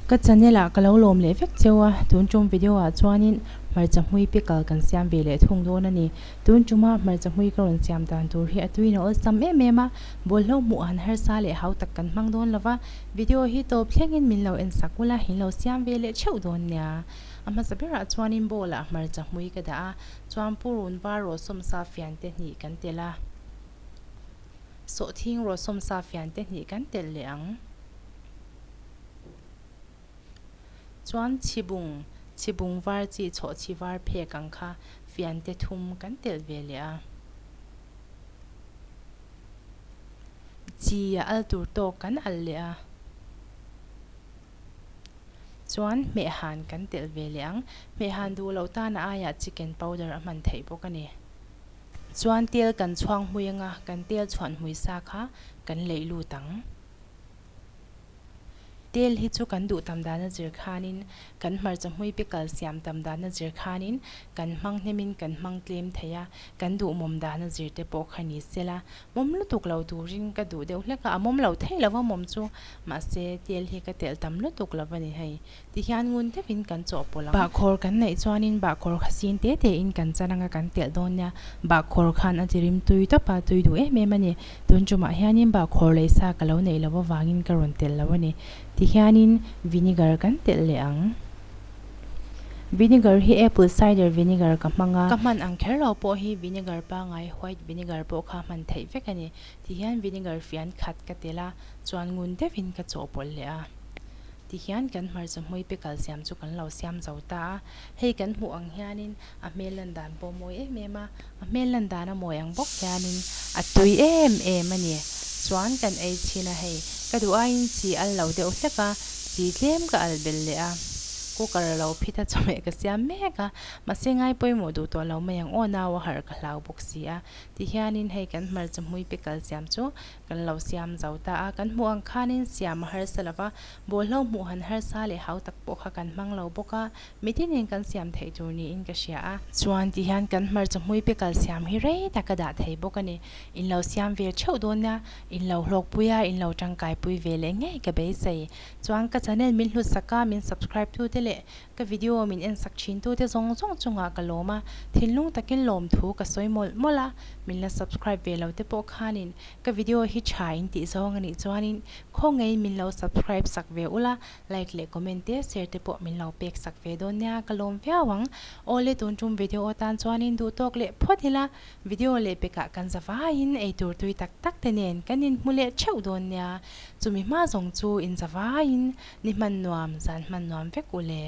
Ka channel ah ka lo lawm leh vek cheu a, tun tum video ah chuanin hmarcha hmui pickle kan siam ve leh thung dawn a ni. Tun tuma hmarcha hmui ka rawn siam dan tur hi a tuin a awlsam em em a, bawlhlo hmuh han harsa leh hau tak kan hmang dawn lo va, video hi tawp thlengin min lo en sak ula in lo siam ve leh theuh dawn nia. A hmasa berah chuanin bowl ah hmarcha hmui ka dah a, chuan purun var rawhsawm sa fian te hnih kan telh a. Sawhthing rawhsawm sa fian te hnih kan telh leh ang. Chuan chhibung, chhibung var chi chhawhchhi var phek ang kha fian te thum kan telh ve leh a. Chi a al tur tawk kan al leh a. Chuan hmehhan kan telh ve leh ang. Hmehhan duh loh tan a aiah chicken powder a hman theih bawk a ni. Chuan tel kan chhuang hmui anga kan tel chhuan hmui sa kha kan leih lut ang. Tel hi chu kan duh tam dana zir khanin, kan hmarcha hmui pe kal siam tam dana zir khanin kan hmang hnemin kan hmang tlem thei a, kan duh mawm dana zir te pawh kha ni sela. Mawm lutuk lo turin ka duh deuh hlek a, a mawm lo thei lo va mawm chu, mahse tel hi ka telh tam lutuk lo va ni hei. Tihian ngun deuhin kan chawhpawlh ang. Bahkhawr kan neih chuanin bahkhawr kha sin te tein kan chan anga kan telh dawn nia. Bahkhawr khan a ti rim tui tawp a, tui duh em em a ni. Tun tumah hianin bahkhawr lei sa ka lo neih loh avangin ka rawn telh lo a ni. Tihianin vinegar kan telh leh ang. Vinegar hi apple cider vinegar ka hmang a. Ka hman ang kher lo pawh hi vinegar pangai white vinegar pawh kha hman theih vek a ni. Tihian vinegar fian khat ka telh a, chuan ngun deuhin ka chawhpawlh leh a. Tihian kan hmarcha hmui pe kal siam chu kan lo siam zo ta a, hei kan hmuh ang hianin a hmel lan dan pawh mawi em em a, a hmel lan dan a mawi ang bawk hianin a tui em em a ni. Chuan kan ei chhin a hei, ka duh aiin chi al lo deuh hlek a, chi tlem ka al belh leh a, cooker a lo phit a chawhmeh ka siam mek a, mahse ngai pawimawh duh tawh lo mai ang aw nau a harh ka hlau bawk si a, tihianin hei kan hmarcha hmui pe kal siam chu Kan lo siam zo ta a, kan hmuh ang khanin siam a harsa lo va, bawlhlo hmuh han harsa leh hau tak pawh kha kan hmang lo bawk a, mitinin kan siam theih tur niin ka hria a. Chuan ti hian kan hmarcha hmui pe kal siam hi rei tak a dah thei bawk a ni. In lo siam ve theuh dawn nia, in lo hlawkpui a, in lo tangkaipui ve leh ngei ka beisei. Chuan ka channel min hlut sak a, min subscribe tu te leh ka video min en sak thin tu te zawng zawng chungah ka lawm a, thinlung takin lawmthu ka sawi mawlh mawlh a, min la subscribe ve lo te pawh khanin Ka video hi tha in tih zawng a nih chuanin khawngaih min lo subscribe sak ve ula, like leh comment te share te pawh min lo pek sak ve dawn nia ka lawm viau ang. Awle tun tum video atan chuanin duh tawk leh phawt ila, video leh pekah kan za vaiin eitur tui tak tak te nen kan inhmu leh theuh dawn nia, chumi hma zawng chu in za vaiin ni hman nuam zan hman nuam vek ule.